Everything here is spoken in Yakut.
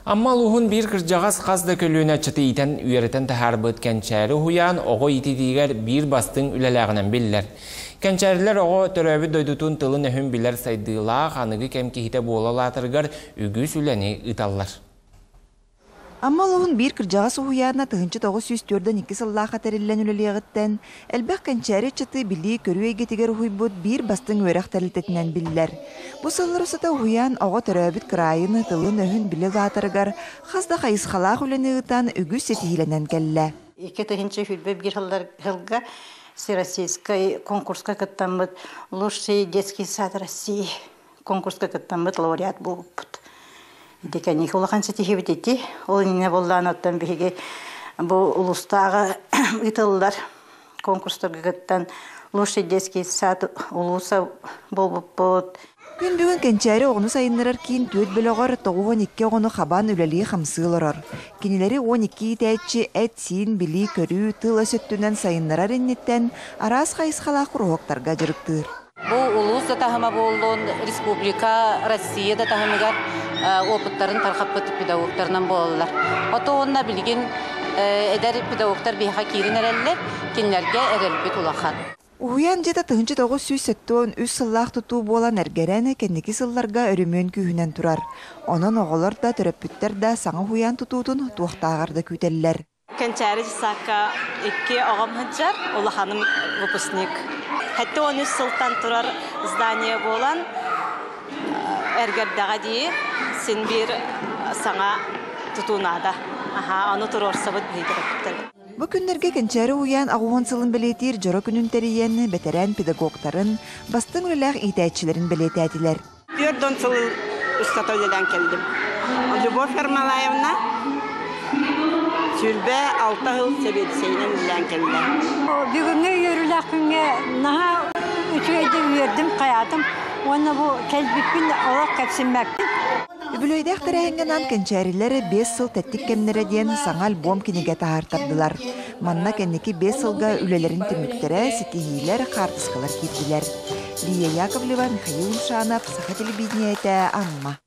Амма улууһун биир кырдьаҕас хас да көлүөнэ ыччаты иитэн үөрэтэн таһаарбыт Кэнчээри уһуйаан оҕо иитиитигэр биир бастыҥ үлэлээҕинэн биллэр. Кэнчээрилэр оҕо төрөөбүт дойдутун тылын-өһүн билэр сайдыылаах аныгы кэм киһитэ буола улаатарыгар үгүс үлэни ыыталлар. Амма улууһун биир кырдьаҕас уһуйаана 1942 сыллаахха тэриллэн үлэлиэҕиттэн, элбэх кэнчээри ыччаты билии-көрүү эйгэтигэр уһуйбут биир бастыҥ үөрэх тэрилтэтинэн биллэр. Бу сыллар устата уһуйаан оҕо төрөөбүт кыраайын, тылын-өһүн билэ улаатарыгар хас да хайысхалаах үлэни ыытан үгүс ситиһиилэнэн кэллэ. 2021 сылга Всероссийскай конкурска кыттаммыт «Лучший детский сад России» конкурска кыттаммыт лауреат буолбуппут. Ити кэнники улахан ситиһиибит ити. Ол иннинэ буоллаан оттон биһиги бу улуустааҕы ыытыллар конкурстарга кыттан лучший детский сад улууса буолбуппут. Күн бүгүн Кэнчээри оҕону сайыннарар киин түөрт бөлөҕөр 92 оҕону хабан үлэлии-хамсыы олорор. Кинилэри 12 иитээччи эт-сиин, билии-көрүү, тыл-өс өттүнэн сайыннарар инниттэн араас хайысхалаах куруһуоктарга дьарыктыыр. Бу улуус да таһыма буоллун, республика, Россия да таһымыгар опыттарын тархаппыт педагогтарынан буолаллар. Ото уонна билигин эдэр педагогтар биһиэхэ киирин эрэллэр, кинилэргэ эрэлбит улахан. Уһуйаан дьиэтэ 1973 сыллаах тутуу буолан эргэрэн, кэнники сылларга өрөмүөн күүһүнэн турар. Онон оҕолор да, төрөппүттэр да саҥа уһуйаан тутуутун туохтааҕар да күүтэллэр. Кэнчээри дьыссаакка икки оҕом сылдьар, улаханым выпускник. 73 сылтан турар здание буолан, эргэрдэҕэ дии, син биир саҥа тутуу наада. Аһаа, ону туруорсабыт биһиги төрөппүттэр. Бу күннэргэ Кэнчээри уһуйаан аҕыс сылын бэлиэтиир дьоро күнүн тэрийэн, бэтэрээн педагогтарын, бастыҥ үлэлээх иитээччилэрин бэлиэтээтилэр. 40 сыл устата үлэлээн кэллим. Любовь Ермолаевна 26 сыл сэбиэдиссэйинэн үлэлээн кэллэ. Бүгүҥҥү үөрүүлээх күҥҥэ наһаа үчүгэйдик үөрдүм, хайаатым уонна бу кэлбиппин олох кэпсиммэппин. Үбүлүөйдээх тэрээһиҥҥэ анаан кэнчээрилэр 5 сыл тэттик кэмнэрэ диэн саҥа альбом кинигэ таһаартардылар. Манна кэнники 5 сылга үлэлэрин түмүктэрэ, ситиһиилэр, хаартыскалар киирдилэр. Лия Яковлева, Михаил Ушанов, Саха телевидениетэ, Амма.